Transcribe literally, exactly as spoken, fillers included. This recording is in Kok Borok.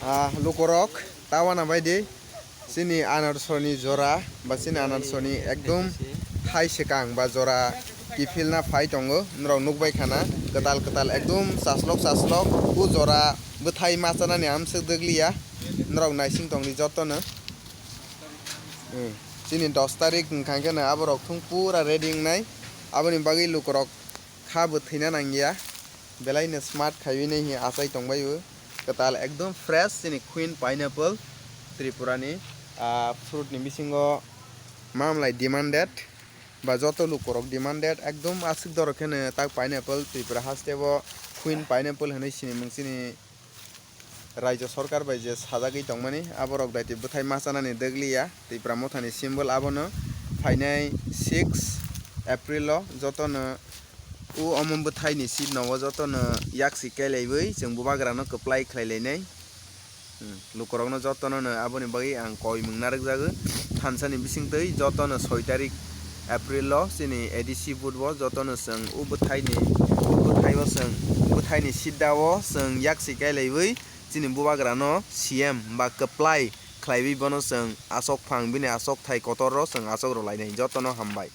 Ah, lukorok, tawana bai di, chini anarsoni jora, ba chini anarsoni ekdom thai swkang ba jora kiphilna phai tongo, norok nukbai khana, kwtal kwtal ekdom chaslok chaslok, o jora bwthai ma chanani amswk dwgliya, norok naising tongdi jotono. Hmm, chini dos tarik wngkha khe no aborok thung pura ready wngnai, aboni bagwi lukorok kha bo thwina nangya, belaino smart khaiwi nai hinwi achai tongbai o. Kwtal ekdom fresh chini Queen pineapple Tripura ni, ah, fruit ni bisingo mamlai demanded ba joto lukorok demanded, ekdom aswk dorok kheno tak pineapple Tripura haste o Queen pineapple hinwi sinimung chini Raijo sorkar bai je sajagwi tongmani, aborok daitwi bwthai ma chanani dwgliya, Tipra mothani symbol abono. Phainai six April o jotono o omo bwthaini seat no o jotono yaksi kailaiwi chwng bubagrano kwplai khlai lainai. Hmm, lukorokno jotono no aboni bagwi ang koimung narwkjago. Thansani bisingtwi jotono soi tarik April o chini A D C booth o jotono chwng o bwthaini, o bwthai o chwng, bwthaini sidda o chwng yaksi kailaiwi chini bubagrano C M ba kwplai khlaiwi bono chwng asok phang bini asok thai kotor o chwng asok rwlainai. Jotono hambai.